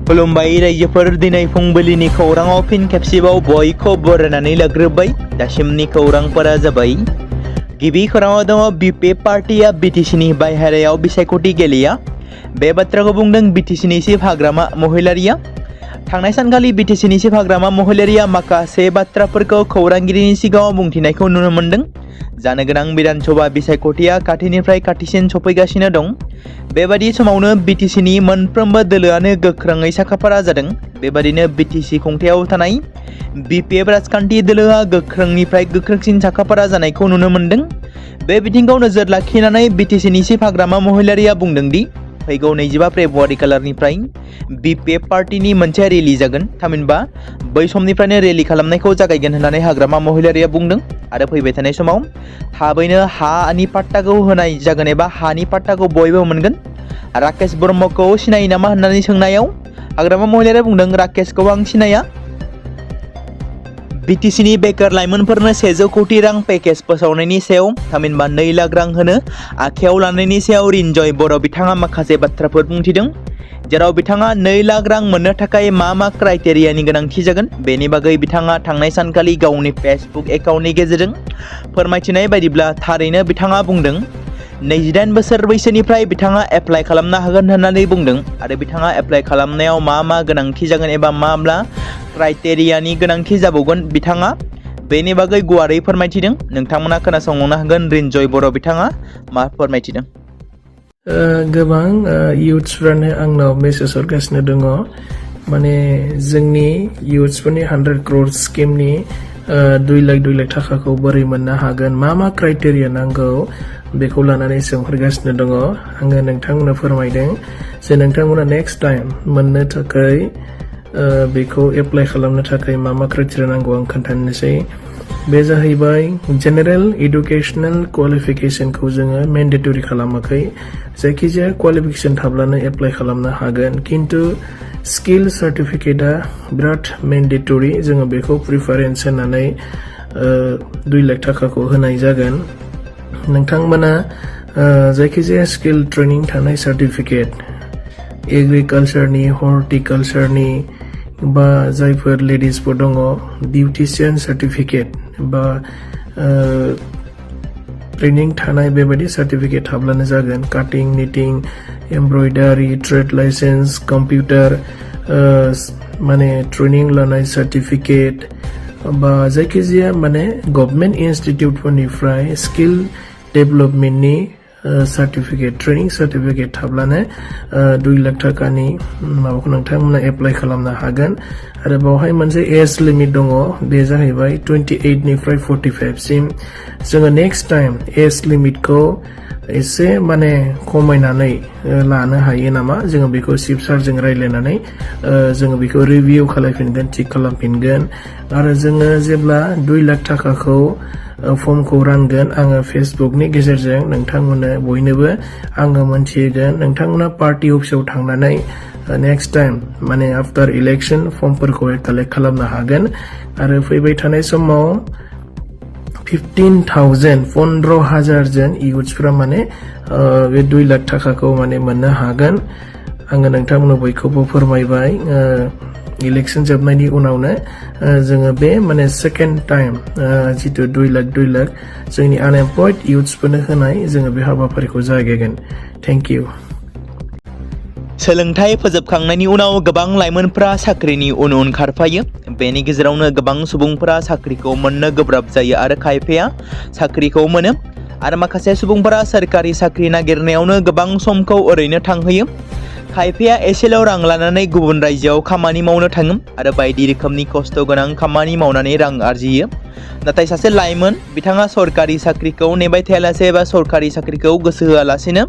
खुलुमबाय रायजोफोर दिनै फुंबिलिनि खौराङाव फिन खेबसेबाव बयखौ बरायनानै लाग्रोबाय। दासिमनि खौरांफोरा जाबाय गिबि खौराङाव दङ बिपि पार्टिया बिटिसिनि बायहेरायाव बिसायख'थि गेलेया। बे बाथ्राखौ बुंदों बिटिसिनि चिफ हाग्रामा महिलारिया। थांनाय सानखालि बिटिसिनि चिफ हाग्रामा महिलारिया माखासे बाथ्राफोरखौ खौरांगिरिनि सिगाङाव बुंथिनायखौ नुनो मोन्दों। जानो गोनां बिधानसभा बिसायख'थिया खाथिनिफ्राय खाथिसिन सफैगासिनो दं। बेबादि समावनो बिटिसिनि मोनफ्रोमबो दोलोआनो गोख्रोङै साखाफारा जादों। बेबादिनो बिटिसि खुंथायाव थानाय बिपिएफ राजखान्थि दोलोआ गोख्रोंनिफ्राय गोख्रोंसिन साखाफारा जानायखौ नुनो मोन्दों। बे बिथिंखौ नोजोर लाखिनानै बिटिसिनि चिफ हाग्रामा महिलारिया बुंदों दि फैगौ 25 फेब्रुवारि खालारनिफ्राय बिपिएफ पार्टिनि मोनसे रेलि जागोन। थामहिनबा बै समनिफ्रायनो रेलि खालामनायखौ जागायगोन होननानै हाग्रामा महिलारिया बुंदों। आरो फैबाय थानाय समाव थाबैनो हानि पाट्टाखौ होनाय जागोन एबा हानि पाट्टाखौ बयबो मोनगोन। राकेश ब्रह्मखौ सिनायो नामा होननानै सोंनायाव हाग्रामा महिलारिया बुंदों, राकेशखौ आं सिनाया। बिटिसिनि बेकार लाइमोनफोरनो 100 कोटी रां पेकेज फोसावनायनि सायाव थामहिनबा 2 लाख रां होनो आखायाव लानायनि सायाव रिन्जय बर' बिथाङा माखासे बाथ्राफोर बुंथिदों। जेराव बिथाङा 2 लाख रां मोननो थाखाय मा क्राइटेरियानि गोनांथि जागोन बेनि बागै बिथाङा थांनाय सानखालि गावनि फेसबुक एकाउन्टनि गेजेरजों फोरमायथिनाय बायदिब्ला थारैनो बिथाङा बुंदों 28 बोसोर बैसोनिफ्राय बिथाङा एप्लाइ खालामनो हागोन होननानै बुंदों। आरो बिथाङा एप्लाइ खालामनायाव मा गोनांथि जागोन एबा मा क्राइटेरियानि गोनांथि जाबावगोन बिथाङा बेनि बागै गुवारै फोरमायथिदों। नोंथांमोना खोनासंनो हागोन रिन्जय बर' बिथाङा मा फोरमायथिदों। गोबां इयुथ्सफ्रानो आंनाव मेसेज हरगासिनो दङ, माने जोंनि इयुथ्सफोरनि 100 crore स्किमनि 2 लाख थाखाखौ बोरै मोननो हागोन, मा क्राइटेरिया नांगौ बेखौ लानानै सोंहरगासिनो दङ। आङो नोंथांमोननो फोरमायदों जे नोंथांमोना नेक्स्ट टाइम मोननो थाखाय बेखौ एप्लाइ खालामनो थाखाय मा क्राइटेरिया नांगौ आं खोन्थानोसै। बे जाहैबाय जेनेरेल इडुकेसनेल क्वालिफिकेसनखौ जोङो मेन्डेटरि खालामाखै। जायखिजाया क्वालिफिकेसन थाब्लानो एप्लाइ खालामनो हागोन, खिन्थु स्किल सार्टिफिकेटआ बिराद मेन्डेटरि। जोङो बेखौ प्रिफारेन्स होनानै 2 लाख थाखाखौ होनाय जागोन। नोंथांमोना जायखिजाया स्किल ट्रेनिं थानाय सार्टिफिकेट, एग्रिकालचारनि, हर्टिकालचारनि बा जायफोर लेडिसफोर दङ बिउटिशियान सार्टिफिकेट बा ट्रेनिं थानाय बेबायदि सार्टिफिकेट थाब्लानो जागोन। काटिं, निटिं, एमब्रयडारि, ट्रेड लाइसेन्स, कम्पिउटार माने ट्रेनिं लानाय सार्टिफिकेट बा जायखिजाया माने government इनस्टिट्युटफोरनिफ्राय skill डेभेलपमेन्टनि certificate, training certificate थाब्लानो 2 लाख थाखानि माबाखौ नोंथांमोना एप्लाइ खालामनो हागोन। आरो बावहाय मोनसे एज लिमिट दङ, बे जाहैबाय 28 निफ्राय 45 सिम। जोङो नेक्स्ट टाइम एज लिमिटखौ एसे माने खमायनानै लानो हायो नामा, जोङो बेखौ चिफ सारजों रायज्लायनानै जोङो बेखौ रिभिउ खालामफिनगोन, थिग खालामफिनगोन। आरो जोङो जेब्ला 2 लाख थाखाखौ फर्मखौ रानगोन, आङो फेसबुकनि गेजेरजों नोंथांमोननो बयनोबो आङो मोनथिहोगोन। नोंथांमोना पार्टि अफिसाव थांनानै नेक्स्ट टाइम माने आफ्टार इलेक्सन फर्मफोरखौ कालेक्ट खालामनो हागोन। आरो फैबाय थानाय समाव 15,000 जन इयुथ्सफ्रा माने बे 2 लाख थाखाखौ माने मोननो हागोन। आङो नोंथांमोननो बयखौबो फोरमायबाय इलेक्सन जोबनायनि उनावनो जोङो बे माने सेकेन्ड टाइम जितु 2 लाख जोंनि आनएमप्लयड इयुथ्सफोरनो होनाय जोङो बे हाबाफारिखौ जागायगोन। Thank you. सोलोंथाइ फोजोबखांनायनि उनाव गोबां लाइमोनफोरा साख्रिनि उन खारफायो। बेनि गेजेरावनो गोबां सुबुंफोरा साख्रिखौ मोननो गोब्राब जायो आरो खायफाया साख्रिखौ मोनो। आरो माखासे सुबुंफोरा सोरखारि साख्रि नागिरनायावनो गोबां समखौ ओरैनो थांहोयो। खायफाया एसेल' रां लानानै गुबुन रायजोआव खामानि मावनो थाङो आरो बायदि रोखोमनि खस्थ' गोनां खामानि मावनानै रां आरजियो। नाथाय सासे लाइमोन बिथाङा सरकारि साख्रिखौ नेबाय थायालासे एबा सरकारि साख्रिखौ गोसो होआलासेनो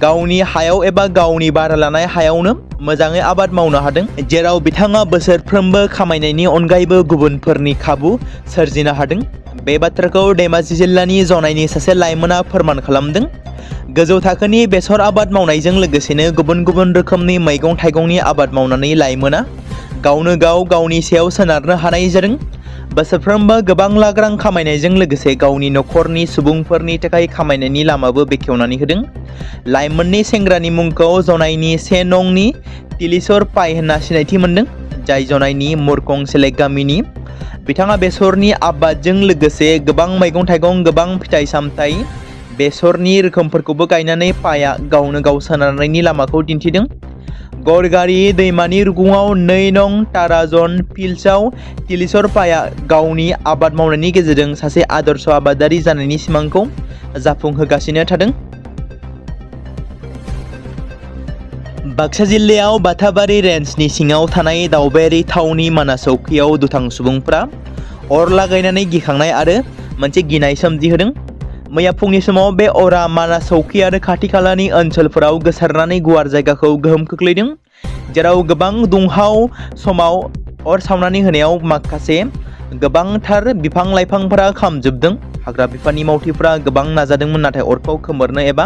गावनि हायाव एबा गावनि भारा लानाय हायावनो मोजाङै आबाद मावनो हादों, जेराव बिथाङा बोसोरफ्रोमबो खामायनायनि अनगायैबो गुबुनफोरनि खाबु सोरजिनो हादों। बे बाथ्राखौ धेमाजि जिल्लानि जनाइनि सासे लाइमोना फोरमान खालामदों। गोजौ थाखोनि बेसर आबाद मावनायजों लोगोसेनो गुबुन रोखोमनि मैगं थाइगंनि आबाद मावनानै लाइमोना गावनो गाव गावनि सायाव सोनारनो हानाय जादों। बोसोरफ्रोमबो गोबां लाख रां खामायनायजों लोगोसे गावनि नखरनि सुबुंफोरनि थाखाय खामायनायनि लामाबो बेखेवनानै होदों। लाइमोननि सेंग्रानि मुंखौ जनाइनि 1 नंनि तिलिसर पाइ होनना सिनायथि मोनदों, जाय जनायनि मुरकं सेलेक गामिनि। बिथाङा बेसरनि आबादजों लोगोसे गोबां मैगं-थाइगं, गोबां फिथाइ-सामथाइ, बेसरनि रोखोमफोरखौबो गायनानै पाइआ गावनो गाव सोनारनायनि लामाखौ दिन्थिदों। गरगारि दैमानि रुगुङाव 2 नं ताराजन फिल्ड्सआव तिलिसर पाइआ गावनि आबाद मावनायनि गेजेरजों सासे आदर्श आबादारि जानायनि सिमांखौ जाफुंहोगासिनो थादों। बाक्सा जिल्लायाव बाथाबारि रेन्जनि सिङाव थानाय दावबायारि थावनि मानास चौकीयाव दुथां सुबुंफ्रा अर लागायनानै गिखांनाय आरो मोनसे गिनाय सोमजिहोदों। मैया फुंनि समाव बे अरा मानास चौकी आरो खाथि खालानि ओनसोलफोराव गोसारनानै गुवार जायगाखौ गोहोम खोख्लैदों, जेराव गोबां दुंहाव समाव अर सावनानै होनायाव माखासे गोबांथार बिफां-लाइफांफोरा खामजोबदों। हाग्रा बिफाननि मावथिफोरा गोबां नाजादोंमोन, नाथाय अरखौ खोमोरनो एबा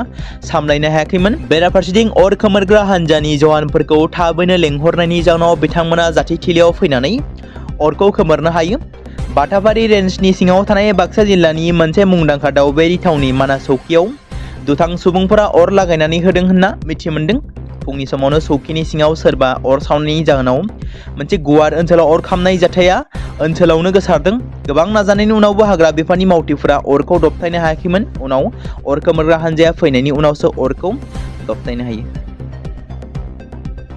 सामलायनो हायाखैमोन। बेराफारसेथिं अर खोमोरग्रा हान्जानि जवानफोरखौ थाबैनो लेंहरनायनि जाउनाव बिथांमोना जाथि-थिलियाव फैनानै अरखौ खोमोरनो हायो। बाथाबारि रेन्जनि सिङाव थानाय बाक्सा जिल्लानि मोनसे मुंदांखा दावबायारि थावनि मानास चौकीयाव दुथां सुबुंफोरा अर लागायनानै होदों होनना मिथि मोनदों। फुंनि समावनो चौकीनि सिङाव सोरबा अर सावनायनि जाहोनाव मोनसे गुवार ओनसोलाव अर खामनाय जाथाया ओनसोलावनो गोसारदों। गोबां नाजानायनि उनावबो हाग्रा बिफाननि मावथिफोरा अरखौ दबथायनो हायाखैमोन। उनाव अर खोमोरग्रा हान्जाया फैनायनि उनावसो अरखौ दबथायनो हायो।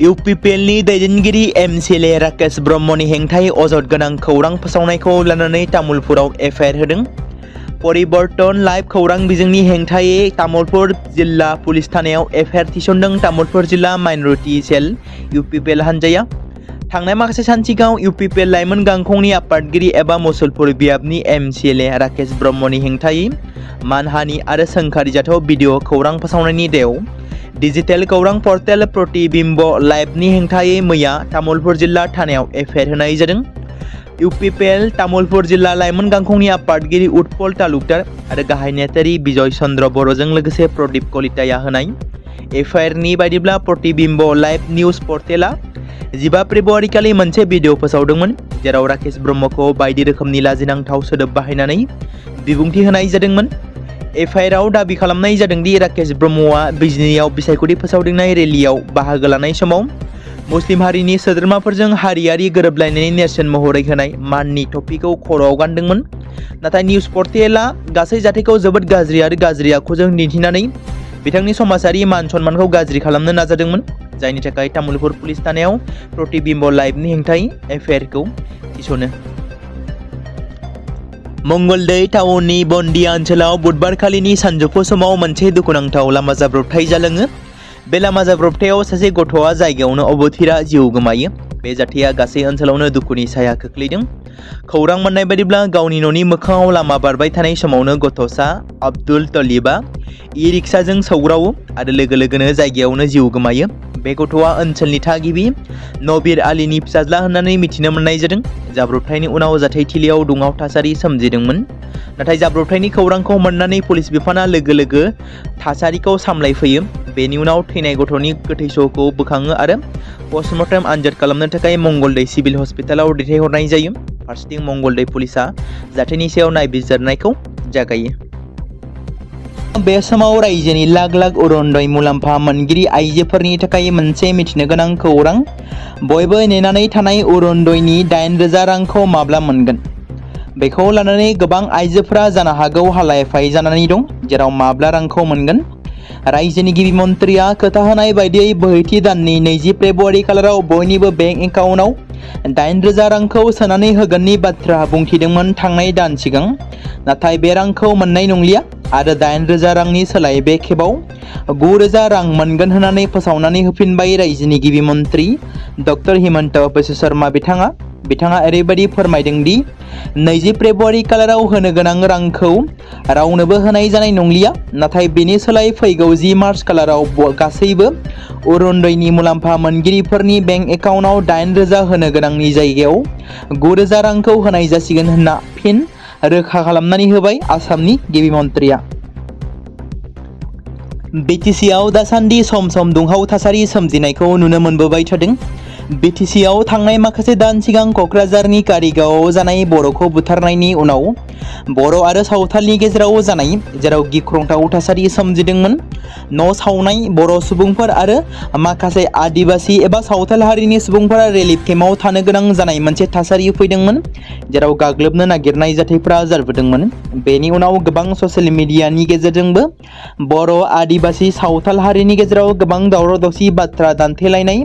UPPLनि दैदेनगिरि MCLA राकेश ब्रह्मनि हेंथायै अजद गोनां खौरां फोसावनायखौ लानानै तामुलपुराव FIR होदों। परिबर्तन लाइभ खौरां बिजोंनि हेंथायै तामुलपुर जिल्ला पुलिस थानायाव FIR थिसनदों तामुलपुर जिल्ला माइनरिटि सेल UPPL हान्जाया। थांनाय माखासे सान सिगाङाव UPPL लाइमोन गांखंनि आफादगिरि एबा मुसलपुर बियाबनि MCLA राकेश ब्रह्मनि हेंथायै मानहानि आरो सोंखारिजाथाव भिडिअ खौरां फोसावनायनि दायाव डिजिटेल खौरां पर्टेल प्रतिबिम्ब लाइभनि हेंथायै मैया तामुलपुर जिल्ला थानायाव FIR होनाय जादों। UPPL तामुलपुर जिल्ला लाइमोन गांखंनि आफादगिरि उत्पल तालुकदार आरो गाहाय नेहाथारि बिजय चन्द्र बर'जों लोगोसे प्रदीप कलिताया होनाय FIR नि बायदिब्ला प्रतिबिम्ब लाइभ निउज पर्टेला 15 फेब्रुवारि खालि मोनसे भिडिअ फोसावदोंमोन, जेराव राकेश ब्रह्मखौ बायदि रोखोमनि लाजिनांथाव सोदोब बाहायनानै बिबुंथि होनाय जादोंमोन। FIR आव दाबि खालामनाय जादोंदि राकेश ब्रह्मआ बिजनीआव बिसायख'थि फोसावदिंनाय रेलियाव बाहागो लानाय समाव मुस्लिम हारिनि सोद्रोमाफोरजों हारियारि गोरोबलायनायनि नेरसोन महरै होनाय माननि टपिखौ खर'आव गानदोंमोन। नाथाय निउज पर्टेलआ गासै जाथायखौ जोबोद गाज्रि आरो गाज्रि आखुजों दिन्थिनानै बिथांनि समाजारि मान सन्मानखौ गाज्रि खालामनो नाजादोंमोन, जायनि थाखाय तामुलपुर पुलिस थानायाव प्रतिबिम्ब लाइभनि हेंथायै FIR खौ थिसनो। मंगलदै टाउननि बन्दिया ओनसोलाव बुधबारखालिनि सानजौफु समाव मोनसे दुखुनांथाव लामा जाब्रबथाय जालाङो। बे लामा जाब्रबथायाव सासे गथ'आ जायगायावनो अबथिरा जिउ गोमायो। बे जाथाया गासै ओनसोलावनो दुखुनि साया खोख्लैदों। खौरां मोननाय बायदिब्ला गावनि न'नि मोखाङाव लामा बारबाय थानाय समावनो गथ'सा आब्दुल तलिबा इ-रिक्साजों सौग्रावो आरो लोगो लोगोनो जायगायावनो जिउ गोमायो। बे गथ'आ ओनसोलनि थागिबि नबीर आलीनि फिसाज्ला होननानै मिथिनो मोननाय जादों। जाब्रबथायनि उनाव जाथायथिलियाव दुंहाव थासारि सोमजिदोंमोन, नाथाय जाब्रबथायनि खौरांखौ मोननानै पुलिस बिफाना लोगो लोगो थासारिखौ सामलायफैयो। बेनि उनाव थैनाय गथ'नि गोथै सहखौ बोखाङो आरो पस्टमर्टेम आनजाद खालामनो थाखाय मंगलदै सिभिल हस्पिटालाव दैथायहरनाय जायो। फारसेथिं मंगलदै पुलिसआ जाथायनि सायाव नायबिजिरनायखौ जागायो। बे समाव रायजोनि लाख लाख अरुनदय मुलाम्फा मोनगिरि आइजोफोरनि थाखाय मोनसे मिथिनो गोनां खौरां। बयबो नेनानै थानाय अरुनदयनि 8,000 रांखौ माब्ला मोनगोन? बेखौ लानानै गोबां आइजोफोरा जानो हागौ हालाय-हाफाय जानानै दं, जेराव माब्ला रांखौ मोनगोन। रायजोनि गिबि मन्थ्रिया खोथा होनाय बायदियै बोहैथि दाननि 20 फेब्रुवारि खालाराव बयनिबो बेंक एकाउन्टआव 8,000 रांखौ सोनानै होगोननि बाथ्रा बुंथिदोंमोन थांनाय दान सिगां। नाथाय बे रांखौ मोननाय नंलिया आरो 8,000 रांनि सोलाय बे खेबाव 9,000 रां मोनगोन होननानै फोसावनानै होफिनबाय रायजोनि गिबि मन्थ्रि डक्टर हिमन्त बिश्व शर्मा बिथाङा ओरैबायदि फोरमायदों दि 20 फेब्रुवारि खालाराव होनो गोनां रांखौ रावनोबो होनाय जानाय नंलिया, नाथाय बेनि सोलाय फैगौ 10 मार्च खालाराव गासैबो अरुनदयनि मुलाम्फा मोनगिरिफोरनि बेंक एकाउन्टआव 8,000 होनो गोनांनि जायगायाव 9,000 रांखौ होनाय जासिगोन होनना फिन रोखा खालामनानै होबाय आसामनि गिबि मन्थ्रिया। BTC आव दासान्दि सम सम दुंहाव थासारि सोमजिनायखौ नुनो मोनबोबाय थादों। बिटिसिआव थांनाय माखासे दान सिगां क'क्राझारनि कारिगावआव जानाय बर'खौ बुथारनायनि उनाव बर' आरो सावथालनि गेजेराव जानाय जेराव गिख्रंथाव थासारि सोमजिदोंमोन। न' सावनाय बर' सुबुंफोर आरो माखासे आदिबासि एबा सावथाल हारिनि सुबुंफोरा रिलिफ केम्पआव थानो गोनां जानाय मोनसे थासारि फैदोंमोन, जेराव गाग्लोबनो नागिरनाय जाथायफोरा जाबोदोंमोन। बेनि उनाव गोबां ससियेल मिडियानि गेजेरजोंबो बर' आदिबासि सावथाल हारिनि गेजेराव गोबां दावराव-दावसि बाथ्रा दान्थेलायनाय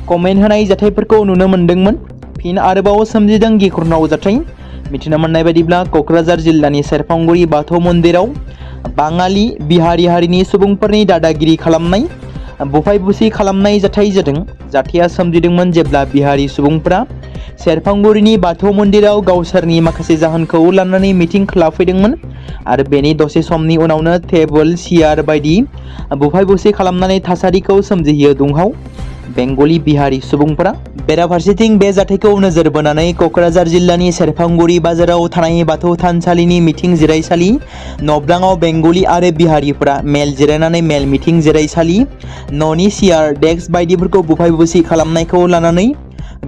कमेन्ट होनाय जाथायफोरखौ नुनो मोन्दोंमोन। फिन आरोबाव सोमजिदों गिख्रंथाव जाथाय। मिथिनो मोननाय बायदिब्ला क'क्राझार जिल्लानि सेरफांगुरि बाथौ मन्दिराव बाङालि बिहारि हारिनि सुबुंफोरनि दादागिरि खालामनाय, बुफाय-बुसि खालामनाय जाथाय जादों। जाथाया सोमजिदोंमोन जेब्ला बिहारि सुबुंफोरा सेरफांगुरिनि बाथौ मन्दिराव गावसोरनि माखासे जाहोनखौ लानानै मिटिं खालामफैदोंमोन आरो बेनि दसे समनि उनावनो टेबोल सियार बायदि बुफाय-बुसि खालामनानै थासारिखौ सोमजिहोयो दुंहाव बेंगलि बिहारि सुबुंफोरा। बेराफारसेथिं बे जाथायखौ नोजोर बोनानै क'क्राझार जिल्लानि सेरफांगुरि बाजाराव थानाय बाथौ थानसालिनि मिथिं जिरायसालि नब्लाङाव बेंगलि आरो बिहारिफोरा मेल जिरायनानै मेल मिथिं जिरायसालि न'नि सियार डेस्क बायदिफोरखौ बुफाय-बुसि खालामनायखौ लानानै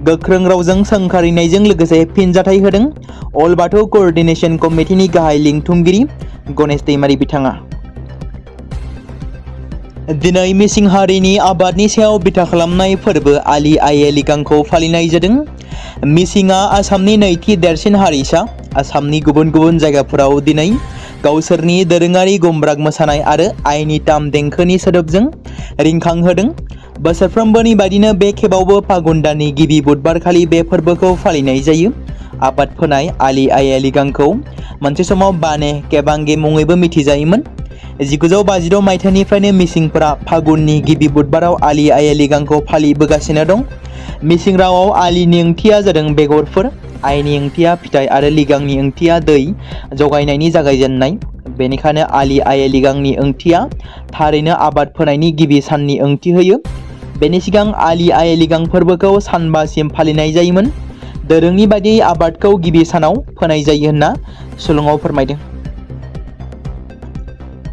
गोख्रों रावजों सोंखारिनायजों लोगोसे फिनजाथाय होदों अल बाथौ क'अर्डिनेशन कमिटिनि गाहाय लिंथुमगिरि गणेश दैमारि बिथाङा। दिनै मिसिं हारिनि आबादनि सायाव बिथा खालामनाय फोरबो आलि-आइ-लिगांखौ फालिनाय जादों। मिसिंआ आसामनि नैथि देरसिन हारिसा। आसामनि गुबुन गुबुन जायगाफोराव दिनै गावसोरनि दोरोङारि गुमब्राग मोसानाय आरो आइनि ताम देंखोनि सोदोबजों रिंखांहोदों। बोसोरफ्रोमबोनि बायदिनो बे खेबावबो फागुन दाननि गिबि बुधबारखालि बे फोरबोखौ फालिनाय जायो। आबाद फोनाय आलि-आइ-लिगांखौ मोनसे समाव बाने केबांगे मुङैबो मिथिजायोमोन। 1952 मायथाइनिफ्रायनो मिसिंफोरा फागुननि गिबि बुधबाराव आलि-आइ-लिगांखौ फालिबोगासिनो दं। मिसिं रावाव आलिनि ओंथिया जादों बेगरफोर, आइनि ओंथिया फिथाइ आरो लिगांनि ओंथिया दै जगायनायनि जागायजेननाय। बेनिखायनो आलि-आइ-लिगांनि ओंथिया थारैनो आबाद फोनायनि गिबि साननि ओंथि होयो। बेनि सिगां आलि-आइ-लिगां फोरबोखौ सानबासिम फालिनाय जायोमोन। दोरोंनि बायदियै आबादखौ गिबि सानाव फोनाय जायो होनना सुलुङाव फोरमायदों।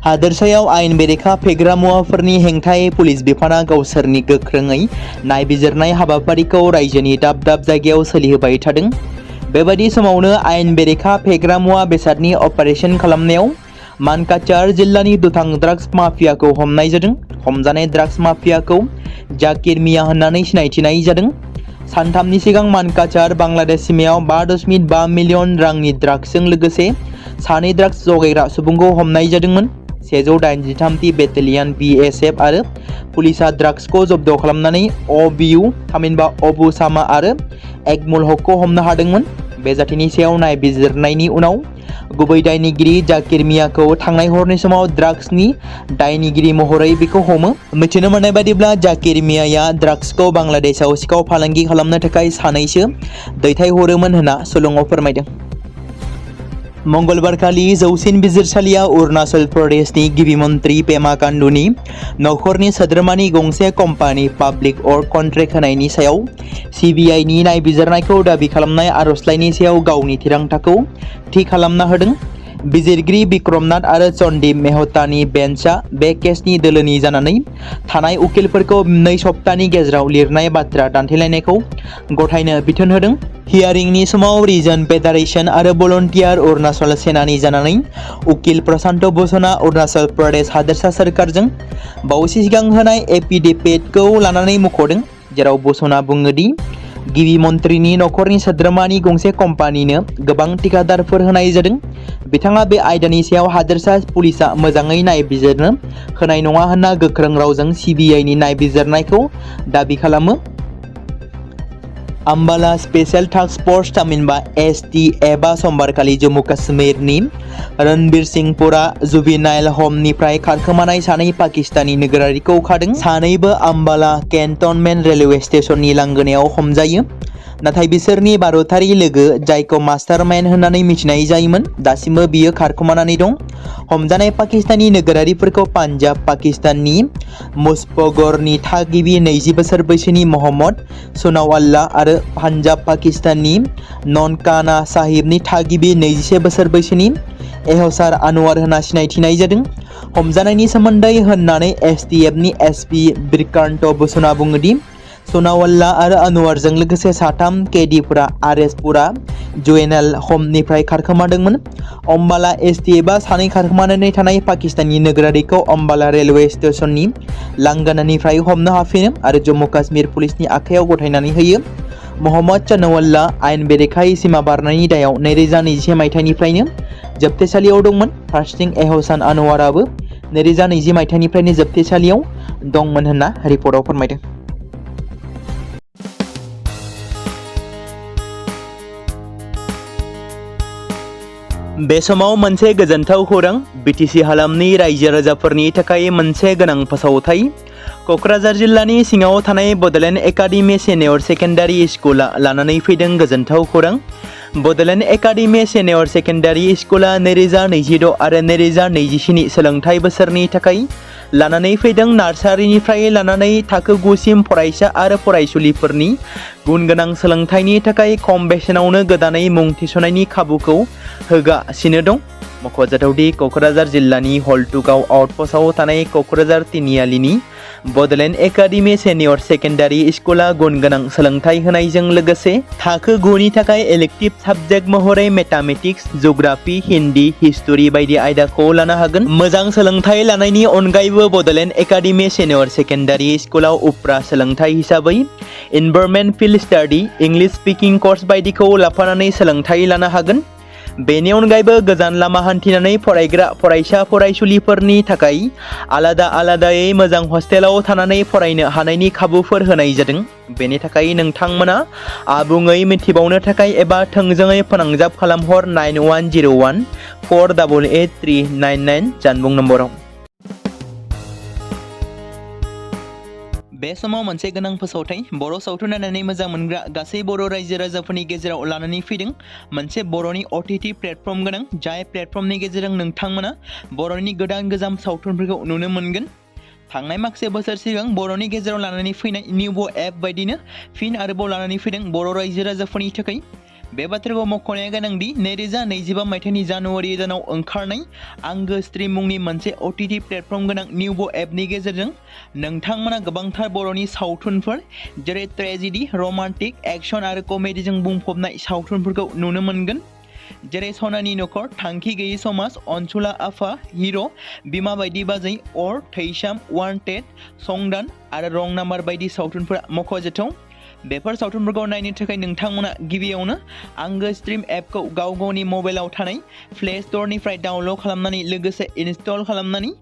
हादोरसायाव आयेन बेरेखा फेग्रा मुवाफोरनि हेंथायै पुलिस बिफाना गावसोरनि गोख्रोङै नायबिजिरनाय हाबाफारिखौ रायजोनि दाब दाब जायगायाव सोलिहोबाय थादों। बेबादि समावनो आयेन बेरेखा फेग्रा मुवा बेसादनि अपारेशन खालामनायाव मानकाचार जिल्लानि दुथां ड्राग्स माफियाखौ हमनाय जादों। हमजानाय ड्राग्स माफियाखौ जाकिर मिया होननानै सिनायथिनाय जादों। सानथामनि सिगां मानकाचार बांलादेश सीमायाव 5.5 मिलियन रांनि ड्राग्सजों लोगोसे सानै ड्राग्स जगायग्रा सुबुंखौ हमनाय जादोंमोन। 183 बेटेलियन BSF आरो पुलिसा ड्राग्सखौ जब्द खालामनानै अबिउ थामहिनबा अबु सामा आरो एकमुल हकखौ हमनो हादोंमोन। बे जाथायनि सायाव नायबिजिरनायनि उनाव गुबै दायनिगिरि जाकिर मियाखौ थांनाय हरनि समाव ड्राग्सनि दायनिगिरि महरै बेखौ हमो। मिथिनो मोननाय बायदिब्ला जाकिर मियाया ड्राग्सखौ बांलादेशआव सिखाव फालांगि खालामनो थाखाय सानैसो दैथायहरोमोन होनना सुलुङाव फोरमायदों। मंगलबारखालि जौसिन बिजिरसालिया अरुणाचल प्रदेशनि गिबि मन्त्रि पेमा खांडुनि नखरनि सोद्रोमानि गंसे कम्पानि पाब्लिक वर्क कन्ट्रेक्ट होनायनि सायाव CBIनि नायबिजिरनायखौ दाबि खालामनाय आर'जलाइनि सायाव गावनि थिरांथाखौ थि खालामना होदों। बिजिरगिरि बिक्रमनाथ आरो सन्दीप मेहतानि बेन्चआ बे केसनि दोलोनि जानानै थानाय उकिलफोरखौ 2 सप्तानि गेजेराव लिरनाय बाथ्रा दान्थेलायनायखौ गथायनो बिथोन होदों। हियारिंनि समाव रिजन फेडारेशन आरो भलन्टियार अरुणाचल सेनानि जानानै उकिल प्रशान्त भूषणआ अरुणाचल प्रदेश हादोरसा सोरखारजों बावैसो सिगां होनाय एफिडेभिटखौ लानानै मुंख'दों, जेराव भूषणआ बुङो दि गिबि मन्त्रिनि नखरनि सोद्रोमानि गंसे कम्पानिनो गोबां थिकादारफोर होनाय जादों। बिथाङा बे आयदानि सायाव हादोरसा पुलिसआ मोजाङै नायबिजिरनो होनाय नङा होनना गोख्रों रावजों CBIनि नायबिजिरनायखौ दाबि खालामो। आम्बाला स्पेशल टास्क फोर्स थामहिनबा STFआ समबारखालि जम्मु काश्मीरनि रणबीर सिंहपुरा जुवेनाइल हमनिफ्राय खारखोमानाय सानै पाकिस्तानी नोगोरारिखौ खादों। सानैबो आम्बाला केन्टनमेन्ट रेलवे स्टेशननि लांगोनायाव हमजायो। नाथाय बिसोरनि भारतारि लोगो, जायखौ मास्टारमाइन्ड होननानै मिथिनाय जायोमोन, दासिमबो बियो खारखोमानानै दं। हमजानाय पाकिस्तानी नोगोरारिफोरखौ पान्जाब पाकिस्ताननि मुजफ्फरगढ़नि थागिबि 20 बोसोर बैसोनि मोहम्मद सुनावाल्ला आरो पान्जाब पाकिस्ताननि ननकाना साहिबनि थागिबि 21 बोसोर बैसोनि एहसार आनवार होनना सिनायथिनाय जादों। हमजानायनि सोमोन्दै होननानै STFनि SP बिरकान्त भूषणआ बुङो दि सनावाल्ला आरो आनवारजों लोगोसे साथाम केदिफोरा आरेस्टपुरा जुवेनाइल हमनिफ्राय खारखोमादोंमोन। अम्बाला एसटि एबा सानै खारखोमानानै थानाय पाकिस्ताननि नोगोरारिखौ अम्बाला रेलवे स्टेशननि लांगोनानिफ्राय हमनो हाफिनो आरो जम्मु काश्मीर पुलिसनि आखायाव गथायनानै होयो। मोहम्मद सनावाल्ला आयेन बेरेखायै सिमा बारनायनि दायाव 2021 मायथाइनिफ्रायनो जोबथेसालियाव दंमोन। फारसेथिं एहसान आनवाराबो 2020 मायथाइनिफ्रायनो जोबथेसालियाव दंमोन होनना रिपर्टआव फोरमायदों। बे समाव मोनसे गोजोनथाव खौरां। बिटिसि हालामनि रायजो राजाफोरनि थाखाय मोनसे गोनां फोसावथाय। क'क्राझार जिल्लानि सिङाव थानाय बड'लेण्ड एकाडेमि सिनियर सेकेन्डारि स्कुला लानानै फैदों गोजोनथाव खौरां। बड'लेण्ड एकाडेमि सिनियर सेकेन्डारि स्कुला 2026 आरो 2027 सोलोंथाइ बोसोरनि थाखाय लानानै फैदों नार्सारिनिफ्राय लानानै थाखो 9 सिम फरायसा आरो फरायसुलिफोरनि गुन गोनां सोलोंथाइनि थाखाय खम बेसेनावनो गोदानै मुं थिसननायनि खाबुखौ होगासिनो दं। मख'जाथावदि क'क्राझार जिल्लानि हल्टुगाव आउटपस्टआव थानाय Kokrajhar तिनिआलिनि Bodoland academy senior secondary स्कुला गुन गोनां सोलोंथाइ होनायजों लोगोसे थाखो 9 नि थाखाय इलेक्टिभ साबजेक्ट महरै मेथामेटिक्स, जिअ'ग्राफि, हिन्दी, हिस्टरि बायदि आयदाखौ लानो हागोन। मोजां सोलोंथाइ लानायनि अनगायैबो बड'लेण्ड एकाडेमि सिनियर सेकेन्डारि स्कुलाव उफ्रा सोलोंथाइ हिसाबै environment field study, English speaking course बायदिखौ लाफानानै सोलोंथाइ लानो हागोन। बेनि अनगायैबो गोजान लामा हान्थिनानै फरायग्रा फरायसा फरायसुलिफोरनि थाखाय आलादायै मोजां हस्टेलाव थानानै फरायनो हानायनि खाबुफोर होनाय जादों। बेनि थाखाय नोंथांमोना आबुङै मिथिबावनो थाखाय एबा थोंजोङै फोनांजाब खालामहर 9101 488 399 जानबुं नम्बराव। बे समाव मोनसे गोनां फोसावथाय। बर' सावथुन नायनानै मोजां मोनग्रा गासै बर' रायजो राजाफोरनि गेजेराव लानानै फैदों मोनसे बर'नि OTT प्लेटफर्म गोनां, जाय प्लेटफर्मनि गेजेरजों नोंथांमोना बर'नि गोदान गोजाम सावथुनफोरखौ नुनो मोनगोन। थांनाय माखासे बोसोर सिगां बर'नि गेजेराव लानानै फैनाय निउबो एप बायदिनो फिन आरोबाव लानानै फैदों बर' रायजो राजाफोरनि थाखाय। बे बाथ्राखौ मख'नाया गोनांदि 2025 मायथाइनि जानुवारि दानाव ओंखारनाय आंगो स्ट्रिम मुंनि मोनसे OTT प्लेटफर्म गोनां निउबो एपनि गेजेरजों नोंथांमोना गोबांथार बर'नि सावथुनफोर जेरै ट्रेजेडि, रमान्टिक, एक्सन आरो कमेडिजों बुंफबनाय सावथुनफोरखौ नुनो मोनगोन। जेरै सनानि नखर, थांखि गैयै समाज, अनसुला आफा, हिर', बिमा बायदि बाजै, अर, थैसाम, वान्टेड, संदान आरो रं नाम्बार बायदि सावथुनफोरा मख'जाथाव। बेफोर सावथुनफोरखौ नायनो थाखाय नोंथांमोना गिबियावनो आंगो स्ट्रिम एपखौ गावनि मबाइलाव थानाय प्ले स्ट'रनिफ्राय डाउनल'ड खालामनानै लोगोसे इनस्टल खालामनानै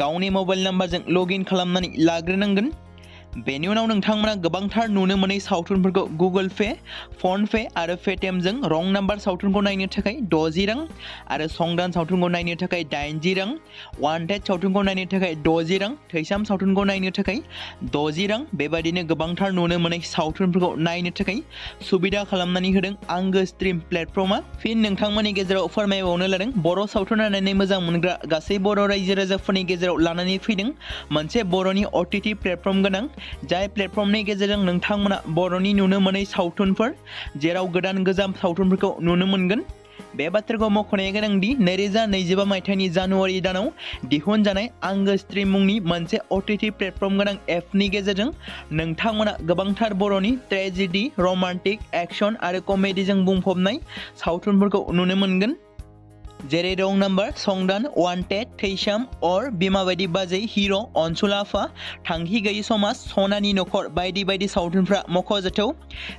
गावनि मबाइल नाम्बारजों लगइन खालामनानै लाग्रोनांगोन। बेनि उनाव नोंथांमोना गोबांथार नुनो मोनै सावथुनफोरखौ गुगोल पे, फन पे आरो पेटिएमजों रं नाम्बार सावथुनखौ नायनो थाखाय 60 रां आरो संदान सावथुनखौ नायनो थाखाय 80 रां, वान्टेड सावथुनखौ नायनो थाखाय 60 रां, थैसाम सावथुनखौ नायनो थाखाय 60 रां बेबायदिनो गोबांथार नुनो मोनै सावथुनफोरखौ नायनो थाखाय सुबिदा खालामनानै होदों आंगो स्ट्रिम प्लेटफर्मा। फिन नोंथांमोननि गेजेराव फोरमायबावनो लादों बर' सावथुन नायनानै मोजां मोनग्रा गासै बर' रायजो राजाफोरनि गेजेराव लानानै फैदों मोनसे बर'नि OTT प्लेटफर्म गोनां, जाय प्लेटफर्मनि गेजेरजों नोंथांमोना बर'नि नुनो मोनै सावथुनफोर जेराव गोदान गोजाम सावथुनफोरखौ नुनो मोनगोन। बे बाथ्राखौ मख'नाया गोनांदि 2025 मायथाइनि जानुवारि दानाव दिहुनजानाय आंगो स्ट्रिम मुंनि मोनसे OTT प्लेटफर्म गोनां एपनि गेजेरजों नोंथांमोना गोबांथार बर'नि ट्रेजेडि, रमान्टिक, एक्सन आरो कमेडिजों बुंफबनाय सावथुनफोरखौ नुनो मोनगोन। जेरै रं नाम्बार, संदान, वान्टेड, थैसाम, अर, बिमा बायदि बाजै, हिर', अनसुला आफा, थांखि गैयै समाज, सनानि नखर बायदि बायदि सावथुनफ्रा मख'जाथाव।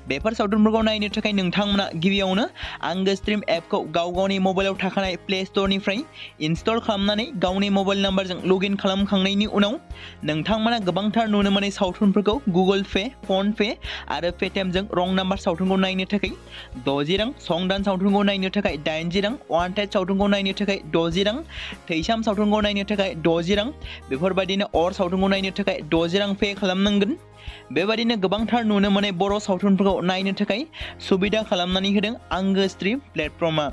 बेफोर सावथुनफोरखौ नायनो थाखाय नोंथांमोना गिबियावनो आंगो स्ट्रिम एपखौ गावनि मबाइलाव थाखानाय प्ले स्ट'रनिफ्राय इनस्टल खालामनानै गावनि मबाइल नाम्बारजों लगइन खालामखांनायनि उनाव नोंथांमोना गोबांथार नुनो मोनै सावथुनफोरखौ गुगोल पे, फन पे आरो पेटिएमजों रं नाम्बार सावथुनखौ नायनो थाखाय 60 रां, संदान सावथुनखौ नायनो थाखाय 80 रां, वान्टेड सावथुनखौ नायनो थाखाय 60 रां, थैसाम सावथुनखौ नायनो थाखाय 60 रां बेफोरबायदिनो अर सावथुनखौ नायनो थाखाय 60 रां पे खालामनांगोन। बेबायदिनो गोबांथार नुनो मोनै बर' सावथुनफोरखौ नायनो थाखाय सुबिदा खालामनानै होदों आंगो स्ट्रिम प्लेटफर्मा।